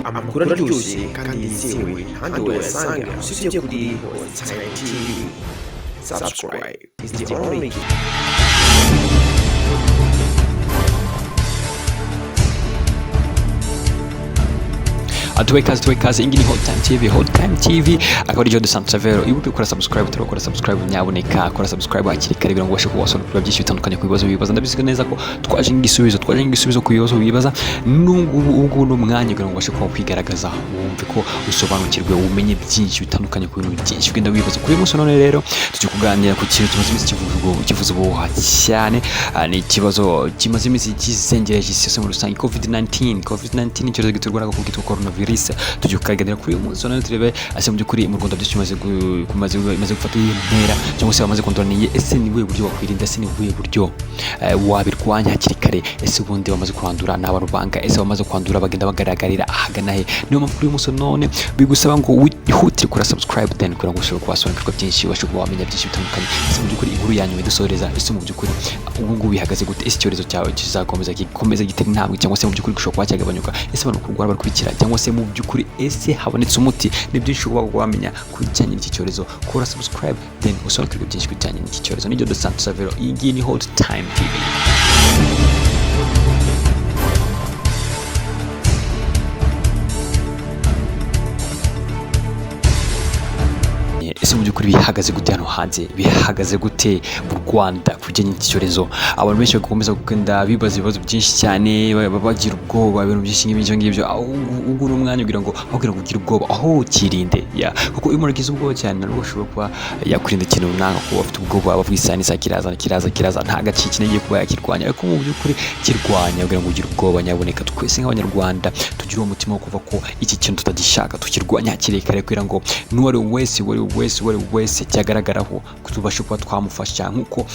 Amakuru aryoshye kandi yizewe ntahandi wayasanga usibye kuri Hot Time TV. Subscribe is the only key. Tuwe ikaze, tuwe ikaze. Iyi ni Hot Time TV, Hot Time TV akaba ari Joe Santos Savero. Ibuke gukora subscribe, turakora subscribe, nyaboneka kora subscribe hakiri kare kugira ngo ubashe kubasobanukirwa byinshi bitandukanye ku bibazo bibaza. Ndabizi neza ko twaje nk'igisubizo, twaje nk'igisubizo ku bibazo bibaza. N'ubu ubu ni umwanya kugira ngo ubashe kuba kwigaragaza, wumve ko usobanukirwe, umenye byinshi bitandukanye ku bintu byinshi ugenda wibaza. Kuri uyu munsi none rero tujye kuganira ku kintu kimaze iminsi kivuze ubuhuha cyane. Ni ikibazo kimaze iminsi kizengereje isi yose muri rusange, COVID-19. COVID-19, icyorezo giterwa n'agakoko kitwa coronavirus. Tujye kukaganira kuri uyu munsi none, turebe ese mu by'ukuri mu Rwanda byinshi bimaze gufata iyi ntera cyangwa se bamaze kwandura ni ese ni ubuhe buryo wakwirinda, ese ni ubuhe buryo wabirwanya hakiri kare, ese ubundi bamaze kwandura ni abantu banga, ese bamaze kwandura bagenda bagaragarira ahagana he? Niyo mpamvu kuri uyu munsi none bigusaba ngo wihutire kora subscribe then kugira ngo ushobore kubasobanukirwa byinshi, ubashe kuba wamenya byinshi bitandukanye. Ese mu by'ukuri inkuru yanyu idusoreza, ese mu by'ukuri ubu ngubu bihagaze gute? Ese icyorezo cyawe kizakomeza gikomeza gitera intambwe cyangwa se mu by'ukuri gishobora kuba cyagabanyuka? Ese abantu kurwara bari kubikira cyangwa se mu by'ukuri ese habonetse umuti? Ni byinshi uba wamenya ku bijyanye n'iki cyorezo. Kora subscribe then usobanukirwe byinshi ku bijyanye n'iki cyorezo. Nibyo Dos Santos Savero, iyi ngiyi ni Hot Time TV. Ese mu by'ukuri bihagaze gute hano hanze, bihagaze gute mu Rwanda ku bijyanye n'iki cyorezo? Abantu benshi bakomeza kugenda bibaza ibibazo byinshi cyane, bagira ubwoba, ibintu byinshi nk'ibyo ngibyo. Aho ubu ni umwanya kugira ngo aho kugira ngo ugire ubwoba, aho ukirinde ya, kuko iyo umuntu agize ubwoba cyane nabwo ashobora kuba yakwirinda ikintu runaka, kuba afite ubwoba bavuga isaha n'isaha kiraza, kiraza, kiraza, nta gacika intege kuba yakirwanya. Ariko mu by'ukuri kirwanya kugira ngo ugire ubwoba. Nyaboneka twese nk'Abanyarwanda tugire uwo mutima wo kuva ko iki kintu tutagishaka, tukirwanya hakiri kare kugira ngo n'uwo ari we wese, uwo ari we wese, uwo ari we wese cyagaragaraho tubashe kuba twamufasha, nk'uko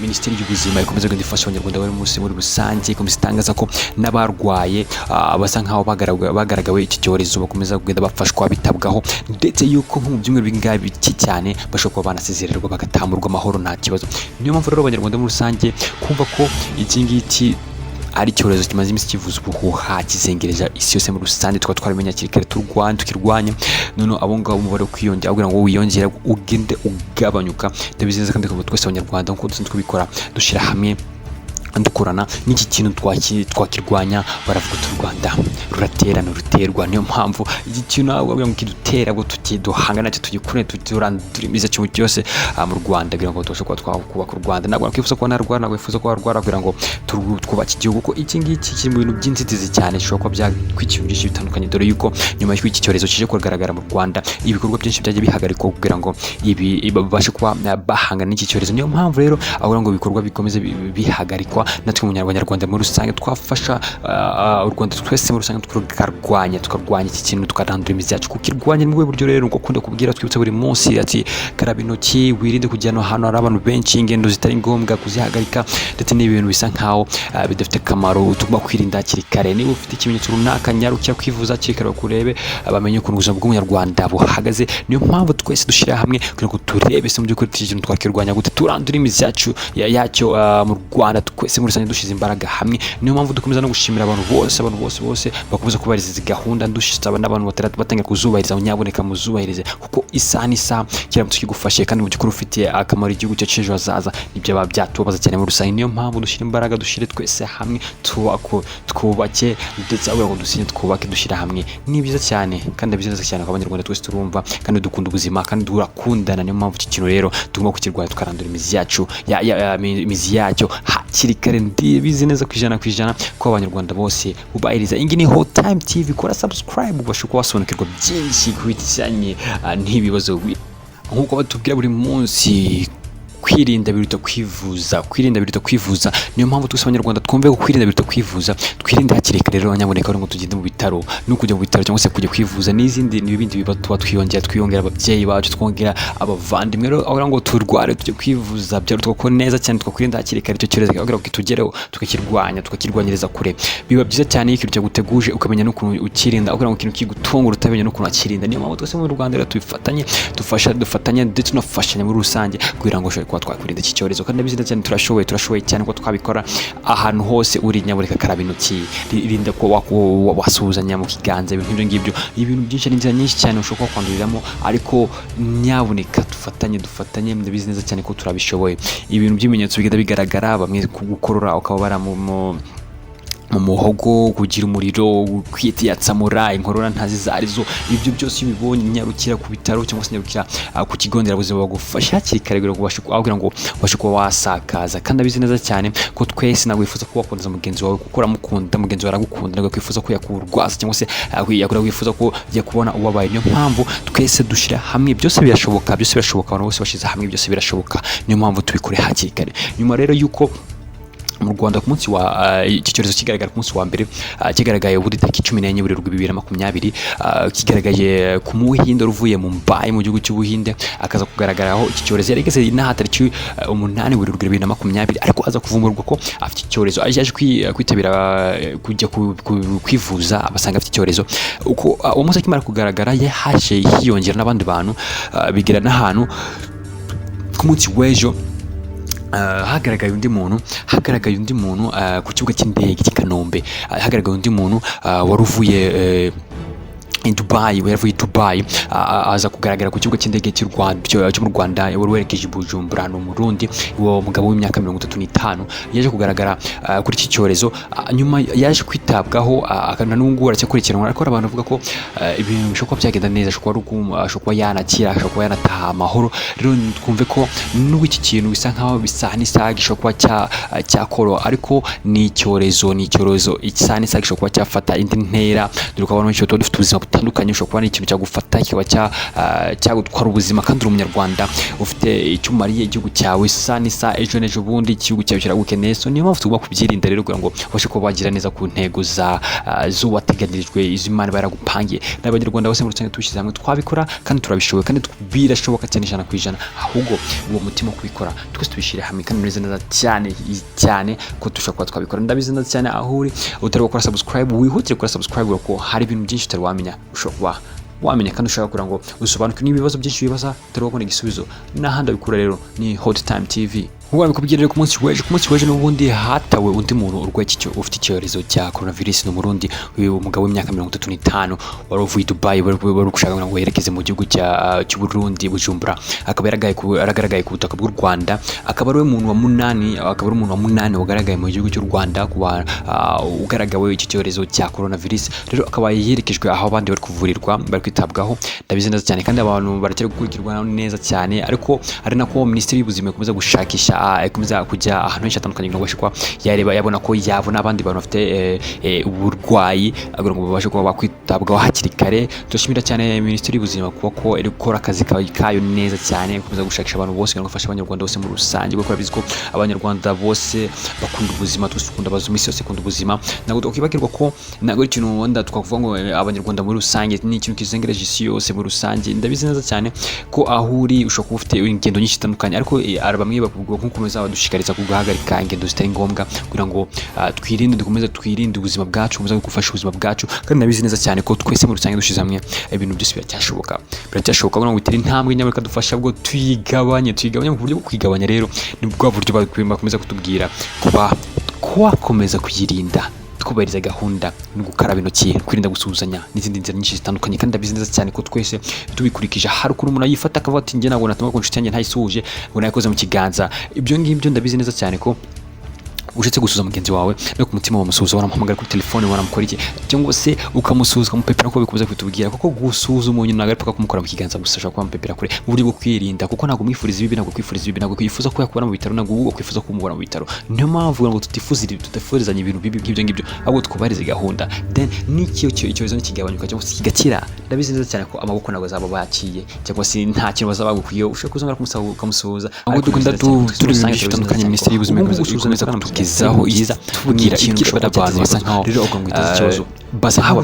Minisiteri y'Ubuzima ikomeza kugenda ifasha Abanyarwanda bari munsi muri rusange, ikomeza itangaza ko n'abarwaye basa nk'aho bagaragawe iki cyorezo bakomeza kugenda bafashwa, bitabwaho, ndetse yuko nko mu byumweru bingahe bike cyane bashobora kuba banasezererwa, bagatamurwa amahoro, nta kibazo. Niyo mpamvu rero Abanyarwanda muri rusange kumva ko iki ngiki ari icyorezo kimaze iminsi kivuza ubuhuha, kizengereje isi yose muri rusange, tukaba twaramenya hakiri kare, turwanya, tukirwanya. Noneho abo ngabo umubare wo kwiyongera, kugira ngo wiyongere ugende ugabanyuka. Ndabizi neza kandi ko twese Abanyarwanda nk'uko dusanzwe tubikora, dushyira hamwe, dukorana n'iki kintu, twakirwanya. Baravuga uti u Rwanda ruratera ntiruterwa. Niyo mpamvu iki kintu ntabwo bavuga ngo kidutera, ngo duhangane nacyo, tugikure, turandure imizi cyose cyose mu Rwanda kugira ngo tubashe kuba twakubaka u Rwanda. Ntabwo nakwifuza kuba narwara, ntabwo wifuza kuba warwara, kugira ngo twubake igihugu, kuko iki ngiki kiri mu bintu by'inzitizi cyane gishobora kuba byakwica ibintu byinshi bitandukanye, dore yuko nyuma y'uko iki cyorezo kije kugaragara mu Rwanda ibikorwa byinshi byagiye bihagarikwa kugira ngo ibi babashe kuba bahangana n'iki cyorezo. Niyo mpamvu rero aho ngo ibikorwa bikomeze bihagarikwa, natwe mu Banyarwanda muri rusange twafasha u Rwanda twese muri rusange, tukarwanya iki kintu, tukarandura imizi yacu. Kukirwanya ni buryo rero uko ukunda kubwira, twibutsa buri munsi ati karaba intoki, wirinde kujya ahantu hari abantu benshi, ingendo zitari ngombwa kuzihagarika, ndetse n'ibintu bisa nkaho bidafite akamaro tugomba kwirinda hakiri kare. Niba ufite ikimenyetso runaka, nyarukira kwivuza hakiri kare, bakurebe, bamenye ukuntu ubuzima bw'Umunyarwanda buhagaze. Niyo mpamvu twese dushyira hamwe kugira ngo turebe se mu by'ukuri iki kintu twakirwanya gute, turandure imizi yacu yacyo mu Rwanda twese muri rusange dushyize imbaraga hamwe. Niyo mpamvu dukomeza no gushimira abantu bose, abantu bose bose bakomeza kubahiriza izi gahunda, dusaba n'abantu batangira kuzubahiriza, nyaboneka muzubahirize, kuko isaha n'isaha kiramutse kigufashe kandi mu by'ukuri ufitiye akamaro igihugu cyacu ejo hazaza, nibyo biba byatubabaza cyane muri rusange. Niyo mpamvu dushyira imbaraga, dushyire twese hamwe, twubake, ndetse aho ngo dusinye twubake, dushyira hamwe ni byiza cyane. Kandi ndabizi neza cyane ko Abanyarwanda twese turumva kandi dukunda ubuzima kandi turakundana. Niyo mpamvu iki kintu rero tugomba kukirwanya, tukarandura imizi yacu imizi yacyo hakiri kare. Ndibizi neza ku 100% ko Abanyarwanda bose bubahiriza. Iyi ni Hot Time TV, kora subscribe ubashe kuba wasobanukirwa byinshi ku bijyanye n'ibibazo nk'uko batubwira buri munsi: kwirinda biruta kwivuza, kwirinda biruta kwivuza. Niyo mpamvu twese Abanyarwanda twumve ko kwirinda biruta kwivuza, twirinde hakiri kare. Rero nyaboneka ngo tugende mu bitaro, no kujya mu bitaro cyangwa se kujya kwivuza n'izindi n'ibindi biba tuba twiyongera ababyeyi bacu, twongera abavandimwe. Rero aho ngo turware tujye kwivuza, byaruta ko neza cyane twakwirinda hakiri kare icyo cyorezo kugira ngo kitugereho, tukakirwanya, tukakirwanyiriza kure. Biba byiza cyane iyo ikintu cyaguteguje ukamenya n'ukuntu ukirinda, aho kugira ngo ikintu kigutungura utamenya n'ukuntu wakirinda. Niyo mpamvu twese mu Rwanda rero tubifatanye, dufasha, dufatanye ndetse tunafashanya muri rusange kugira ngo ushobore kuba twakwirinda iki cyorezo. Kandi ndabizi neza cyane, turashoboye cyane ko twabikora. Ahantu hose uri, nyabureka karaba intoki, rinda ko wasuhuzanya mu kiganza, ibintu nk'ibyo ngibyo. Ibintu byinshi, ari inzira nyinshi cyane ushobora kuba kwanduriramo, ariko nyabuneka dufatanye. Ndabizi neza cyane ko turabishoboye. Ibintu by'ibimenyetso bigenda bigaragara, bamwe gukorora, ukaba bara mu muhogo, kugira umuriro, kwitiyatsamura, inkorora ntazi izo arizo, ibyo byose iyo ubibonye, nyarukira ku bitaro cyangwa se nyarukira ku kigo nderabuzima bagufashe hakiri kare kugira ngo ubashe kuba wasakaza. Kandi abizi neza cyane ko twese ntabwo wifuza kuba wakundaza mugenzi wawe, kuko uramukunda, mugenzi wawe aragukunda, ntabwo yakwifuza ko yakurwaza cyangwa se yakwifuza ko yakubona ubabaye. Niyo mpamvu twese dushyira hamwe, byose birashoboka, byose birashoboka. Abantu bose bashyize hamwe, byose birashoboka. Niyo mpamvu tubikore hakiri kare. Nyuma rero y'uko mu Rwanda ku munsi wa iki cyorezo kigaragara ku munsi wa mbere, kigaragaye ubundi tariki 14 Werurwe 2020, kigaragaye ku Muhinde uvuye mu Mumbai mu gihugu cy'Ubuhinde, akaza kugaragaraho iki cyorezo. Yari igeze inaha tariki 8 Werurwe 2020, ariko aza kuvumburwa ko afite icyorezo. Yaje kwitabira kujya kwivuza, abasanga afite icyorezo. Uko uwo munsi akimara kugaragara, yahaje hiyongera n'abandi bantu, bigera n'ahantu ku munsi w'ejo hagaragaye undi muntu ku kibuga cy'indege cy'i Kanombe. Hagaragaye undi muntu wari uvuye i Dubai, yari avuye i Dubai, aza kugaragara ku kibuga cy'indege cy'u Rwanda, cyo mu Rwanda, wari werekeje i Bujumbura. Ni Umurundi, uwo mugabo w'imyaka 35 yaje kugaragara kuri iki cyorezo. Nyuma yaje kwitabwaho, na n'ubu ngubu aracyakurikiranwa, ariko hari abantu bavuga ko ibintu bishobora kuba byagenda neza, ashobora kuba ashobora kuba yanakira, ashobora kuba yanataha amahoro. Rero twumve ko nubwo iki kintu bisa nkaho bisa n'isaha gishobora kuba cyakoroha, ariko ni icyorezo, isaha n'isaha gishobora kuba cyafata indi ntera, dore ko abantu benshi tuba dufite ubuzima butandukanye. Ushobora kuba ari ikintu cyagufata kikaba cyagutwara ubuzima, kandi uri Umunyarwanda ufite icyo umariye igihugu cyawe. Isa n'isaha, ejo n'ejo bundi igihugu cyawe kiragukeneye. So niyo mpamvu tugomba kubyirinda rero, kugira ngo ubashe kuba wagira neza ku ntego za z'uwateganyirijwe, izo Imana iba yaragupangiye. N'Abanyarwanda bose muri rusange tubishyize hamwe twabikora, kandi turabishoboye, kandi birashoboka cyane 100%. Ahubwo uwo mutima wo kubikora twese tubishyire hamwe, kandi neza neza cyane cyane ko dushobora kuba twabikora. Ndabizi neza cyane, aho uri utari gukora subscribe, wihutire gukora subscribe, kuko hari ibintu byinshi utari wamenya ushobora kuba wamenya, kandi ushaka kugira ngo usobanukirwe n'ibibazo byinshi wibaza utari wabona igisubizo n'ahandi wabikura. Rero ni Hot Time TV. Nk'uko babikubwira rero, ku munsi w'ejo n'ubundi hatawe undi muntu urwaye ufite icyorezo cya coronavirus. Ni Umurundi, uyu mugabo w'imyaka 35 wari uvuye i Dubai, wari gushaka ngo yerekeze mu gihugu cy'u Burundi, Bujumbura, akaba yaragaragaye ku butaka bw'u Rwanda, akaba ari we muntu wa munani, akaba ari umuntu wa munani wagaragaye mu gihugu cy'u Rwanda kuba ugaragawe iki cyorezo cya coronavirus. Rero akaba yerekejwe aho abandi bari kuvurirwa, bari kwitabwaho. Ndabizi neza cyane, kandi abantu baracyari gukurikirwa neza cyane, ariko ari nako Minisiteri y'Ubuzima ikomeza gushakisha, ikomeza kujya ahantu henshi hatandukanye kugira ngo abashe kuba yareba, yabona ko yabona abandi bantu bafite uburwayi, kugira ngo babashe kuba bakwitabwaho hakiri kare. Turashimira cyane Minisiteri y'Ubuzima kuba ko iri gukora akazi kayo neza cyane, ikomeza gushakisha abantu bose kugira ngo ifashe Abanyarwanda bose muri rusange, kuko urabizi ko Abanyarwanda bose bakunda ubuzima, twese dukunda abazungu, isi yose ikunda ubuzima. Ntabwo twakwibagirwa ko ntabwo ari ikintu wenda twakuvuga ngo Abanyarwanda muri rusange, ni ikintu kizengereje isi yose muri rusange. Ndabizi neza cyane ko aho uri ushobora kuba ufite ingendo nyinshi zitandukanye, ariko hari bamwe bakuvuga nko gukomeza badushishikariza guhagarika ingendo zitari ngombwa kugira ngo twirinde, dukomeze twirinde ubuzima bwacu, dukomeze gufasha ubuzima bwacu. Kandi ndabizi neza cyane ko twese muri rusange dushyize hamwe ibintu byose biracyashoboka kugira ngo bitere intambwe nyamara dufasha bwo tuyigabanye mu buryo bwo kwigabanya. Rero ni bwa buryo bakomeza kutubwira kuba twakomeza kuyirinda, twubahiriza gahunda no gukaraba intoki, kwirinda gusuhuzanya n'izindi nzira nyinshi zitandukanye. Kandi ndabizi neza cyane ko twese tubikurikije, hari ukuntu umuntu yifata akavuga ati: "Njye ntabwo natuma ku nshuti yanjye ntayisuhuje ngo nayikoze mu kiganza." Ibyo ngibyo ndabizi neza cyane ko ushatse gusuhuza mugenzi wawe no ku mutima wamusuhuza, wanamuhamagara kuri telefone, wanamukora iki, cyangwa se ukamusuhuza, ukamupepera uko bikomeza kubitubwira, kuko gusuhuza umuntu ntabwo ari paka kumukora mu kiganza gusa, ushobora kuba wamupepera kure mu buryo bwo kwirinda, kuko ntabwo umwifuriza ibibi, ntabwo kwifuriza ibibi, ntabwo kwifuza ko yakubona mu bitaro, ntabwo wowe wakwifuza kumubona mu bitaro. Niyo mpamvu ngo tutifurizanya ibintu bibi nk'ibyo ngibyo, ahubwo twubahirize gahunda. Then n'icyo icyorezo nikigabanyuka cyangwa se kigakira, ndabizi neza cyane ko amaboko ntabwo azaba bayaciye cyangwa se nta kintu bazaba bagukwiye, ushobora kuzongera ukamusuhuza. Ahubwo dukunda turi ibintu byinshi bitandukanye. Minisiteri y'Ubuzima ikomeza kutugezaho iza tubwira ikintu ushobora abantu basa nkaho Rero ubwo ngo iteze ikibazo. Basa nkaho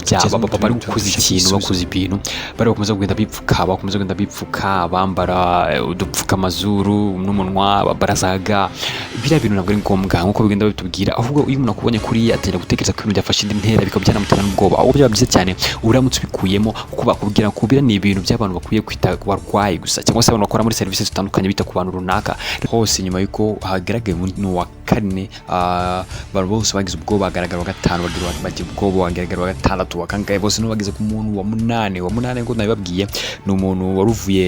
bari gukuza ikintu, bakuza ibintu, bari bakomeza kugenda bipfuka, bakomeza kugenda bipfuka, bambara udupfukamazuru n'umunwa, bambara za ga. Ibintu byinshi cyane bitandukanye. Biriya bintu ntabwo ari ngombwa nk'uko bigenda babitubwira, ahubwo iyo umuntu akubonye kuriya atangira gutekereza ko ibintu byafashe indi ntera, bikaba byanamutera n'ubwoba. Ahubwo byaba byiza cyane uramutse ubikuyemo, kuko bakubwira ko biriya ni ibintu by'abantu bakwiye kwita ku barwayi gusa, cyangwa se abantu bakora muri serivisi zitandukanye bita ku bantu runaka hose. Nyuma y'uko hagaragaye umuntu wa kane, abantu bose bagize ubwoba, bagaragara wa gatanu bagira ubwoba, bagaragara wa gatandatu, wa kangahe, bose nibo bageze ku muntu wa munani. Wa munani ngo nabibabwiye, ni umuntu wari uvuye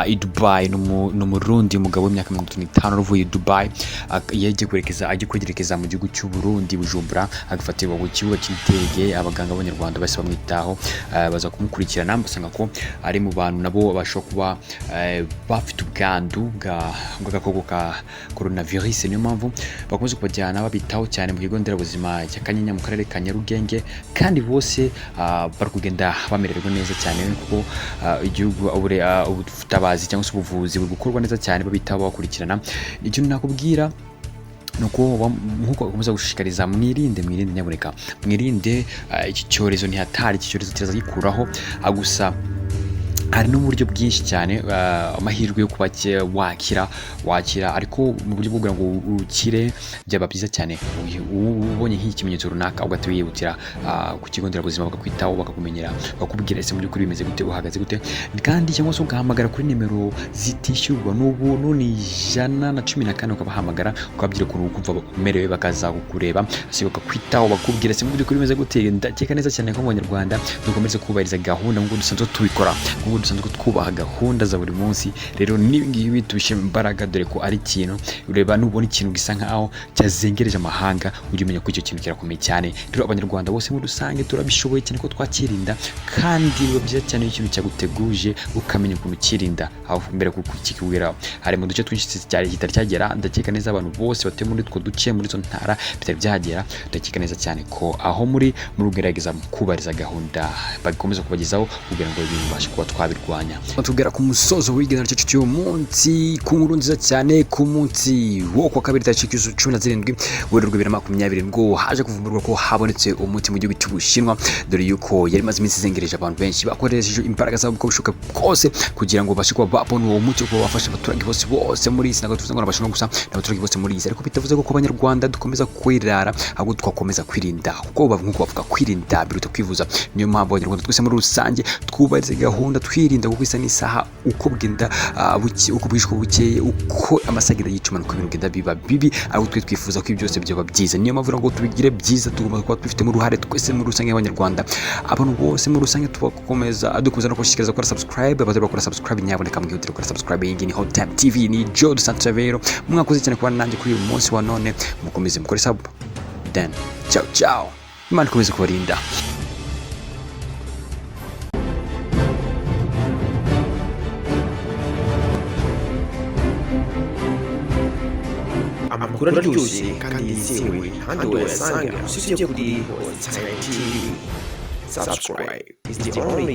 i Dubai, ni Umurundi, umugabo w'imyaka 35 wari uvuye i Dubai, yagiye kwerekeza, ajya kwerekeza mu gihugu cy'u Burundi, Bujumbura, agafatirwa ku kibuga cy'indege. Abaganga b'Abanyarwanda bahise bamwitaho, baza kumukurikirana, basanga ko ari mu bantu nabo bashobora kuba bafite ubwandu bw'agakoko ka coronavirus. Niyo mpamvu bakomeza kubajyana babitaho cyane mu kigo nderabuzima cya Kanyinya mu karere ka Nyarugenge, kandi bose bari kugenda bamererwa neza cyane, kuko igihugu ubutabazi cyangwa se ubuvuzi buri gukorwa neza cyane, babitaho, babakurikirana. Ikintu nakubwira nuko nkuko bakomeza gushishikariza, mwirinde, mwirinde, nyabuneka mwirinde. Iki cyorezo ntihatari, iki cyorezo kiraza gikuraho. Gusa hari n'uburyo bwinshi cyane, amahirwe yo kuba wakira, ariko mu buryo bwo kugira ngo ukire byaba byiza cyane ubonye nk'iki kimenyetso runaka ugahita wihutira ku kigo nderabuzima, bakakwitaho, bakakumenyera, bakakubwira ese mu by'ukuri bimeze gute, uhagaze gute. Kandi cyangwa se ugahamagara kuri nimero zitishyurwa n'ubu ni 114, ukabahamagara ukababwira ukuntu ukumva umerewe, bakaza kukureba, ese bakakwitaho, bakubwira ese mu by'ukuri bimeze gute. Ndakeka neza cyane ko mu Banyarwanda dukomeze kubahiriza gahunda nk'uko dusanzwe tubikora, nk'uko dusanzwe twubaha gahunda za buri munsi. Rero n'ibi ngibi tubishyiramo imbaraga, dore ko ari ikintu ureba, nubona ikintu gisa nkaho cyazengereje amahanga, ujye umenya ko icyo kintu kirakomeye cyane. Rero Abanyarwanda bose muri rusange turabishoboye cyane ko twakirinda, kandi biba byiza cyane iyo ikintu cyaguteguje ukamenya ukuntu ukirinda aho mbere kuko kikubwira. Hari mu duce twinshi cyane kitari cyagera. Ndakeka neza abantu bose batuye muri utwo duce, muri izo ntara bitari byagera, ndakeka neza cyane ko aho muri kugerageza kubahiriza gahunda bakomeza kubagezaho kugira ngo ibintu bibashe kuba twabirwanya. Tugera ku musozo w'ikiganiro cyacu cy'uyu munsi, ku nkuru nziza cyane. Ku munsi wo kuwa kabiri tariki 17 Werurwe 2020, nibwo haje kuvumburwa ko habonetse umuti mu gihugu cy'Ubushinwa, dore yuko yari imaze iminsi izengereje abantu benshi bakoresheje imbaraga zabo uko bishoboka kose kugira ngo babashe kuba babona uwo muti wo kuba wafasha abaturage bose bose muri iyi si. Ntabwo tuvuze ngo ni Abashinwa gusa, ni abaturage bose muri iyi si, ariko bitavuze ko Abanyarwanda dukomeza kwirara, ahubwo twakomeza kwirinda, kuko nk'uko bavuga kwirinda biruta kwivuza. Niyo mpamvu Abanyarwanda twese muri rusange twubahiriza gahunda, twirinda, kuko isa n'isaha uko bugenda uko bwije, uko bukeye, uko amasaha agenda yicuma, nuko ibintu bigenda biba bibi, ariko twe twifuza ko ibi byose byaba byiza. Niyo mpamvu ngo tubigire byiza tugomba kuba tubifitemo uruhare twese muri rusange y'Abanyarwanda, abantu bose muri rusange. Tubakomeza dukomeza no kubashishikariza gukora subscribe. Abatari bakora subscribe, nyaboneka mwihutire gukora subscribe. Iyi ngiyi ni Hot Time TV, ni Joe Santrevero. Mwakoze cyane kuba nanjye kuri uyu munsi wa none. Mukomeze mukore sub, then ciao ciao, Imana ikomeze kubarinda. Amakuru aryoshye kandi yizewe kandi wayasanga usibye kuri Hot Time TV. Subscribe is the only